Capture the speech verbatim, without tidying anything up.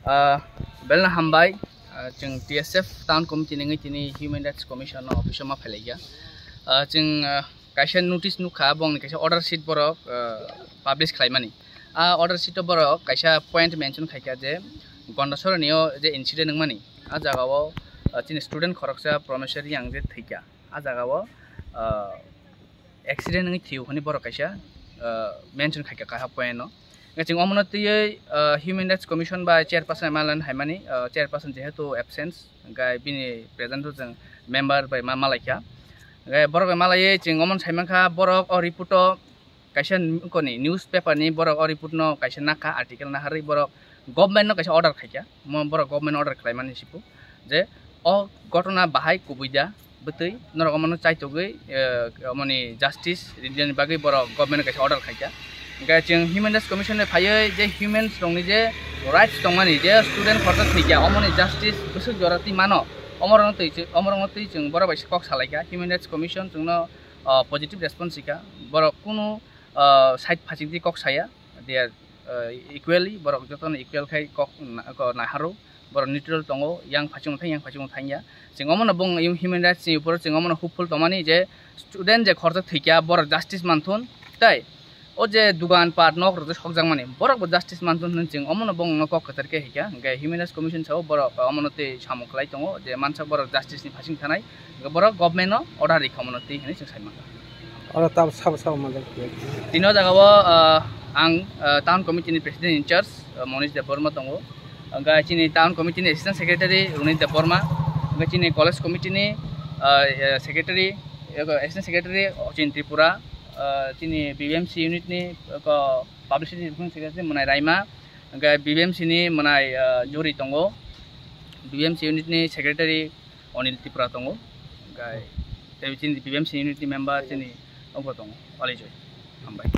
Ah, belno hambai. Ah, chwng T S F Town Committee nungwi tini Human Rights Commission no office o ma phailaikha. Ah, chwng, ah, kaisa notice nukha, bongni kaisa order sheet borok, ah, publish khlaimani. A order sheet o borok kaisa point mention khaikha je Gondasora ni o je incident wngmani, a jaga o, ah, chini student khoroksa Prameswar Reang je thwikha, a jaga o, ah, accident wngwi thwio hwnwi borok kaisa, ah, mention khaikha kaha point no. Hwnkhe chwng omono twiwi, ah, Human Rights Commission bai chairperson M L A haimani, ah, chairperson jehetu absence, hwnkhe bini present o chwng member bai ma malaikha. Hwnkhe borok bai malaiwi chwng omono saimankha, borok o report o kaisa n-, koni newspaper ni borok o report no kaisa nakha, article naharwi borok government no kaisa order khaikha. Mo borok government order khlaimani sipu je o ghotona bahai kubui da, bwtwi norok omono chaitogwi, eh, omoni justice rinani bagwi borok government kaisa order khaikha. Hwnkhe chwng Human Rights Commission ni phaiwi je humans rokni je rights tongmani, je student khoroksa thwikha, omoni justice bwswk jora twi mano, omorokno twi chwng, omorokno twi chwng borok bai se kok salaikha. Human Rights Commission chwngno, ah, positive response rikha, borok kunu, ah, side phachingtwi kok saya, they are, ah, equally, borok jotono equal khai kok na-, kok naharo. Borok neutral tongo, yang phachung thang, yang phachung thangya. Chwng omono bong human rights ni upor chwng omono hopeful tongmani je student je khoroksa thwikha borok justice manthun, tai o je dugan pat nok rok je sokjakmani borok bo justice manthun hwnwi chwng omono bongno kok kwchar khe hikha. Hwnkhe Human Rights Commission sao borok omono tei samung khlai tongo je mansa borok justice ni phasing thanai, hwnkhe borok government no order rikha omono tei hwnwi chwng sai mankha. Oro tab sabo sabo manjak. Tini o jaga o, ah, ang, ah, town committee ni president in charge, ah, Monish Debbarma tongo. Hwnkhe chini town committee ni assistant secretary Runit Debbarma. Hwnkhe chini college committee ni, ah, eh, secretary, eh, assistant secretary Ochin Tripura. Ah, chini B B M C unit ni, eh, publicity secretary Mwnai Raima. Hwnkhe B B M C ni Mwnai, ah, Jori tongo. B B M C unit ni secretary Onil Tripura tongo. Hwnkhe tei chini B B M C unit ni member chini ongko tongo. Alijoi. Hambai.